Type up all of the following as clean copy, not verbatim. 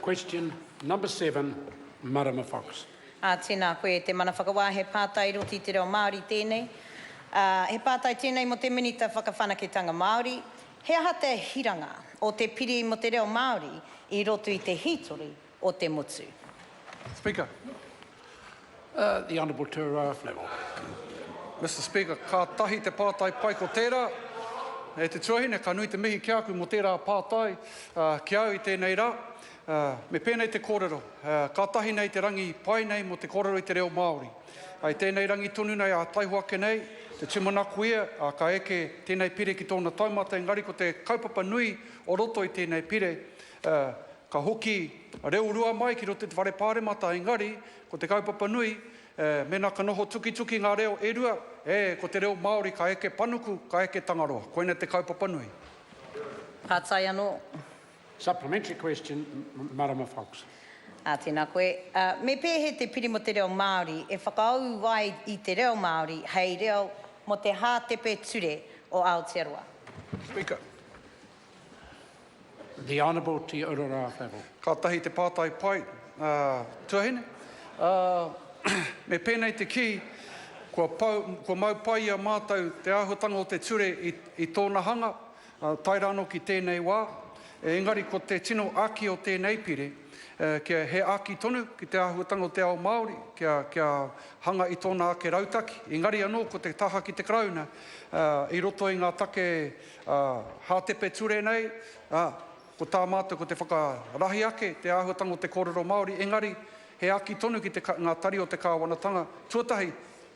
Question number 7, Marama Fox. Ā, tēnā koe e te Mana Whakawā, he pātai roti te reo Māori tēnei. Ā, he pātai tēnei mō te Minita Whakawhanaketanga Māori, he aha te hiranga o te piri mō te reo Māori i roto i te hītori o te motu? Speaker. The Honourable Turoa Flavell. Mister Speaker, kātahi te pātai pai ko tērā. E te tuahine, ka nui te mihi ki a koe mō tērā pātai ki au i tēnei rā. Me pēnei te kōrero, kātahi nei te rangi pai nei mō te kōrero i te reo Māori. I tēnei rangi tonu nei, ā taihoa ake nei, te tūmanako ia, ka eke tēnei pire ki tōna taumata, engari ko te kaupapa nui o roto i tēnei pire, Ka hoki reorua mai ki roto i te whare pāremata, engari, ko te kaupapa nui, mēnā ka noho tukituki ngā reo e rua, e, ko te reo Māori ka eke panuku, ka eke Tangaroa. Koina te kaupapa nui. Pātai anō. Supplementary question, Marama Fox. Ā, tēnā koe. Ā, me pēhea te piri mō te reo Māori e whakaū ai i te reo Māori hei reo mō te hātepe ture o Aotearoa? Speaker. The Honourable Te Urara Flavell. Kātahi te pātai pai, tuahine. Me pēnei te kī, kua pau, kua mau pai i a mātou te āhuatanga o te ture i, i tōna hanga, tae rānō ki tēnei wā. Engari ko te tino āki o tēnei pire, kia he āki tonu ki te āhuatanga o te ao Māori, kia, kia hanga i tōna ake rautaki. Engari anō ko te taha ki te Karauna, i roto i ngā take Ā, hātepe ture nei, ā, ko tā mātou ko te whakarahi ake te āhuatanga o te kōrero Māori, engari he āki tonu ki te, ngā tari o te kāwanatanga, tuatahi,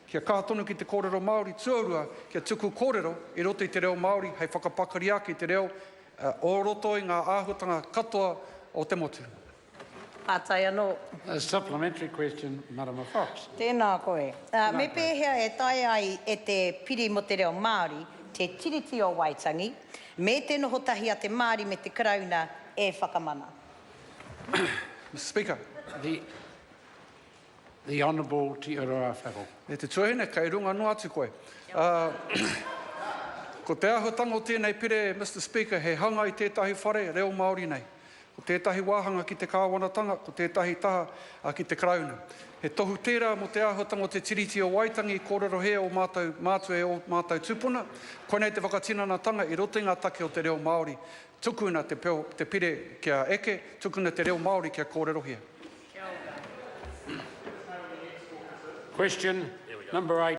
kia kaha tonu ki te kōrero Māori, tuarua, kia tuku kōrero i roto i te reo Māori hei whakapakari ake i te reo, ā, o roto i ngā āhuatanga katoa o te motu. Pātai anō. A supplementary question, Marama Fox. Tēnā koe. Me pēhea e taea ai e te Piri mō te Reo Māori te Tiriti o Waitangi me te noho tahi a te Māori me te Karauna e whakamana? Mister Speaker. The The Honourable Te Ururoa Flavell. E te tuahine, kei runga noa atu koe. Ko te āhuatanga o tēnei pire, Mister Speaker, he hanga i tētahi whare reo Māori nei. Ko tētahi wāhanga ki te kāwanatanga, ko tētahi taha ki te Karauna. He tohu tērā mō te āhuatanga o te Tiriti o Waitangi i kōrerohia e ō mātou mātua e ō mātou tūpuna. Koinei te whakatinanatanga i roto i ngā take o te reo Māori. Tukuna te peo, te pire kia eke, tukuna te reo Māori kia kōrerohia. Question number 8.